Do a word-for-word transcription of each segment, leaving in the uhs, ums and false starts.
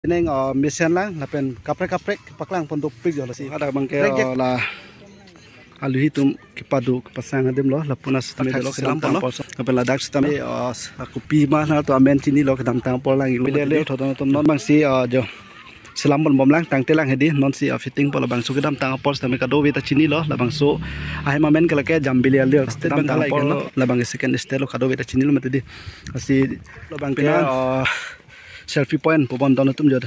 Neng, uh, mesen lang lapen kaprek kaprek paklang pon dopik jo lasi. Hadak abangke, Prek jek. Uh, la aluhi atum kepado kepasang adim lo, lapu na sitame Athak dolo silam kedam pon lo. Tang apor. Lapen ladak sitame, uh, kopi ma nangtum amen chinilo, kedamtang apor lang ilo. Bili alir thodon atum non abangsi, uh, jo silam pon bom lang, tangte lang hedi, non si, uh, fitting pon labangso kedamtang apor sitame kadokave ta chinilo, labangso ahem amen ke lake Jambili Alir. Stage kedamtang bang halai apor lo, labang second stage lo, kadokave ta chinilo mati di. Lasi labangke, Pinan. Uh, selfie point pu pon don atum jo.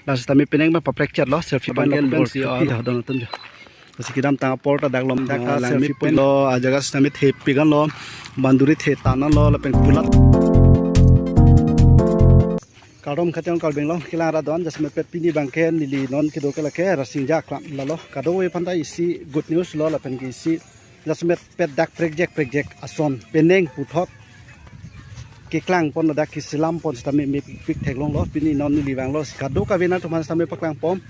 Lasi tame penang ma paprek chet lo, selfie point labangke lo Lord pensi, Tuti, uh, thodon atum jo. Lasi kedamtang apor ta dak lom dak, uh, ta lang selfie point lo, ajaga sitame thepik an lo, banduri thetan an lo, lapen kulat. Kardom kachang karbeng long kelang arat do-an, jasemet pet pini abangke neli non kedo ke lake Rasinja Aklam lalo. Kadokave aphanta isi good news lo lapen ke isi jasemet pet dak prekjak prekjak ason penang puthot keklang pon ladak keselam pon sitame mepik theklong lo. Pini non neli vanglo, kadokave nangtum aphan sitame paklang pon.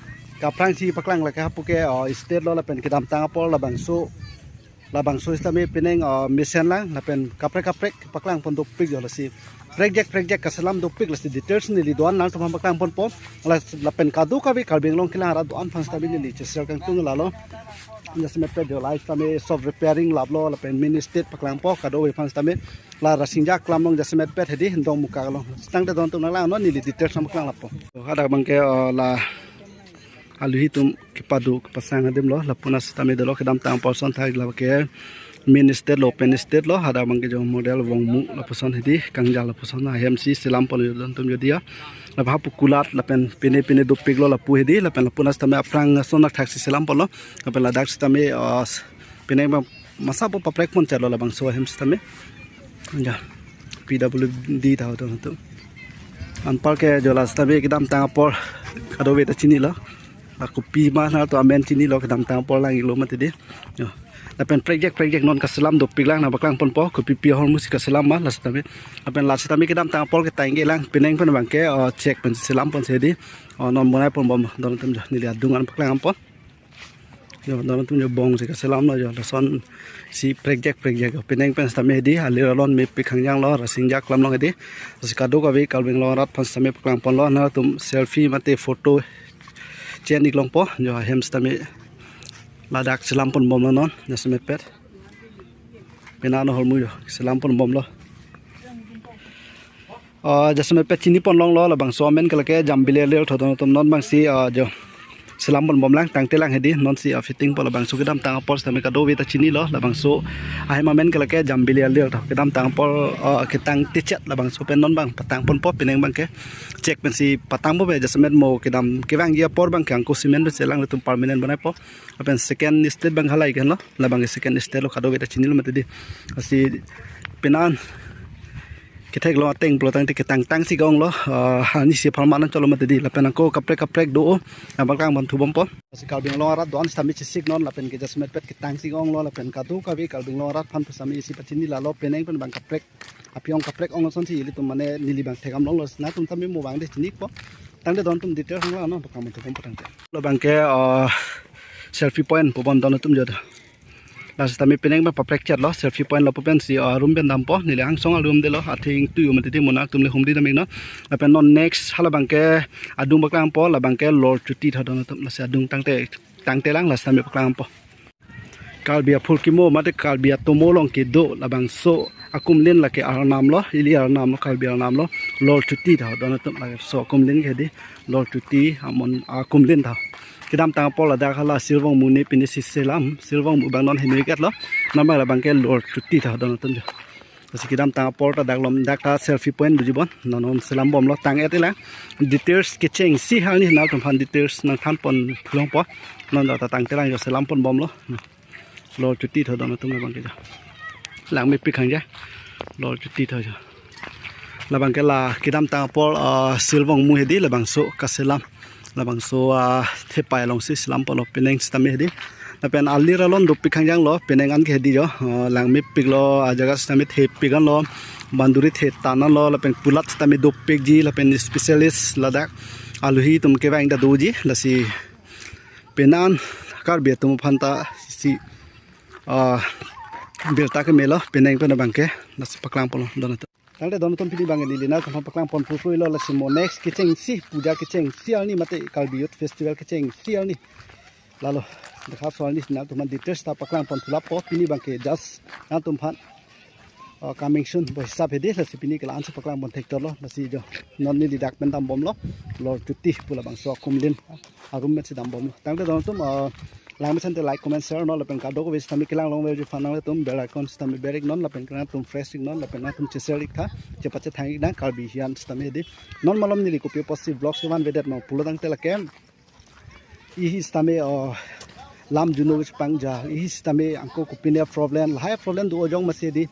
Kaprang si paklang lake hapu ke, uh, stage lo lapen kedamtang apor labangso labangso sitame penang, uh, mesen lang lapen kaprek kaprek paklang pon dopik jo lasi. Prekjak prekjak kaselam dopik lasi details neli do-an nangtum aphan paklang ponpo. Las-, lapen kadokave Karbi Anglong kelang arat do-an aphan sitame neli chesel kangtung lalo. Jasemet pet jo light sitame soft repairing lap lo lapen main stage paklang po, kadokave aphan sitame la Rasinja Aklam long jasemet pet hedi Dongmuka along. Tangte don atum nanglang non neli details paklang lapo. Hadak abangke, uh, la aluhi atum kepado kepasang adim lo, lapu na sitame dolo, kedamtang apor ason thak labangke main stage lo, open stage lo, hadak abangke jo model Wongmu lapuson hedi, Kangjal lapuson ahem si selam pon lo don atum jo dia. Lapu hapu kulat lapen pine pine dopik lo lapu hedi, lapen lapu na sitame aphrang ason thak si selam pon lo, lapen ladak sitame, uh, penang ma masa po paprek pon chet lo labangso ahem sitame. Ya, P W D thodon atum. Anpar ke jo la sitame kedamtang apor kadokave ta chinilo. La kopi ma nangtum amen chinilo, kedamtang apor lang ilo mati di. Yo. Lapen prekjak prekjak non kaselam dopik lang nangpaklang ponpo, kopi pi ahormu si kaselam ma la sitame. Lapen la sitame kedamtang apor ketang ke lang penang pen abangke, uh, check pen selam ponsi hedi. Uh, non bonai pon bom don atum jo, neli adung an paklang pon. Jo, don atum jo bong si kaselam lo jo, lason si prekjak prekjak jo. Penang pen sitame hedi, alir alon mepik khangjang lo, Rasinja Aklam long hedi. Si kadokave Karbi Anglong arat aphan sitame paklang pon lo, nangtum selfie mate photo chen ik longpo, jo ahem sitame ladak selam pon bom lo non, jasemet pet. Pinan ahormu jo, selam pon bom lo. Ah, jasemet pet chini pon longlo, labangso amen ke lake Jambili Alir thodon atum non abangsi, ah, jo selam pon bom lang, tangte lang hedi, non si, ah, fitting pon labangso kedamtang apor sitame kadokave ta chinilo, labangso ahem amen ke lake Jambili Alir tho, kedamtang apor, ah, ketang techet labangso pen non abang patang ponpo, penang abangke check pensi patang po be, jasemet mo kedam kevangji apor abangke angko cement pensi lang latum permanent bonai po. Lapen second stage bang halai ke lo, labangke second stage lo, kadokave ta chinilo mati di. Lasi pinan kethek lo ateng pulo tangte ketang tang si ke-ong lo, ah, ani si apharman cholo mati di, lapen angko kaprek kaprek do, nangpaklang pon thu bom po. Lasi Karbi Anglong arat do-an sitame chesik non, lapen ke jasemet pet ketang si ke-ong lo, lapen kadokave Karbi Anglong arat aphan sitame isi pachini lalo, penang pen bang kaprek, api-ong kaprek ong ason si ilitum mane neli bang thekdam longlo, nangtum tame mo bang de chini po. Tangte don atum detail hangla non paklang pon thu bom po tangte. Labangke, ah, selfie point pu pon don atum jo. La sitame penang ma paprek chet lo, selfie point lapu pensi, ah, room pen dampo, neli angsong a-room de lo, atheng tu mati di, mo nangtum le humri dam ik non. Lapen non next halabangke adung paklang po, labangke Lord Chuti thodon atum, lasi adung tangte tangte lang la sitame paklang po. Karbi aphurkimo mate Karbi atomo along kedo labangso akumlin lake arnam lo, ili arnam lo, Karbi arnam lo, Lord Chuti thodon atum, labangso akumlin ke hedi, Lord Chuti amon akumlin tho. Kedamtang apor ladak hala Silvong Mu ne pine si selam, Silvong Mu bang non hini ket lo, nama labangke Lord Chuti thodon atum jo. Lasi kedamtang apor ta dak lom dak ta selfie point buji bon. Non non selam bom lo, tang et lang. Details kecheng si hal ni nangtum aphan details nangthan pon thu longpo. Non ta tangte lang jo selam pon bom lo. Lord Chuti thodon atum labangke jo. Lang mepik khangja. Lord Chuti tho jo. Labangke la kedamtang apor, ah, Silvong Mu hedi labangso kaselam. Labangso, ah, thepai along si selam pon lo penang sitame hedi. Lapen alir alon dopik khangjang lo, penang an ke hedi jo, ah, lang mepik lo, ajaga sitame thepik an lo, banduri thetan an lo, lapen kulat sitame dopikji, lapen specialist ladak aluhi atum kevang ta doji, lasi pinan Karbi atum aphanta si, ah, birta keme lo, penang pen abangke, lasi paklang pon lo don atum. Tangte don atum, pini abang neli nangtum aphan paklang pon pupo lo, lasi mo next kechengsi, puja kechengsi arni mate Karbi Youth Festival kechengsi arni, lalo, dekha so arni nangtum aphan details ta paklang pon pulappo. Pini abang ke just nangtum aphan, uh, coming soon pu hisap hedi, lasi pini ke la-ansi paklang pon thekthor lo, lasi jo non neli dak pen dambomlo, Lor Chuti pu labangso akumlin arum pensi dambomlo. Tangte don atum, uh, lang mesen te like, comment, share non, lapen kadokave sitame kelang longverji aphan nanglitum bell icon sitame ber-ik non, lapen nangtum press-ik non, lapen nangtum cheshare-ik tha, chepachethang-ik nang Karbi hian sitame hedi. Non malom neli kopi apotsi vlogs kevan vedet non pulo tangte lake, isi sitame, oh, lam juno chepangja, isi sitame angko kopine problem, lahai problem do ojong masi hedi.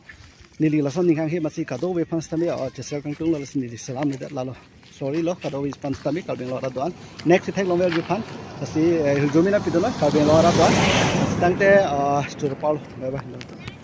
Neli lason ninghang he masi kadokave aphan sitame, oh, cheshare kangtung lo, lasi neli selam vedet lalo. Sorry lo, kadokave aphan sitame, Karbi Anglong arat do-an. Next ithek longverji aphan, lasi, eh, hirjume nangpidun lo, Karbi Anglong arat do-an. Tangte, ah, churpal, bye bye.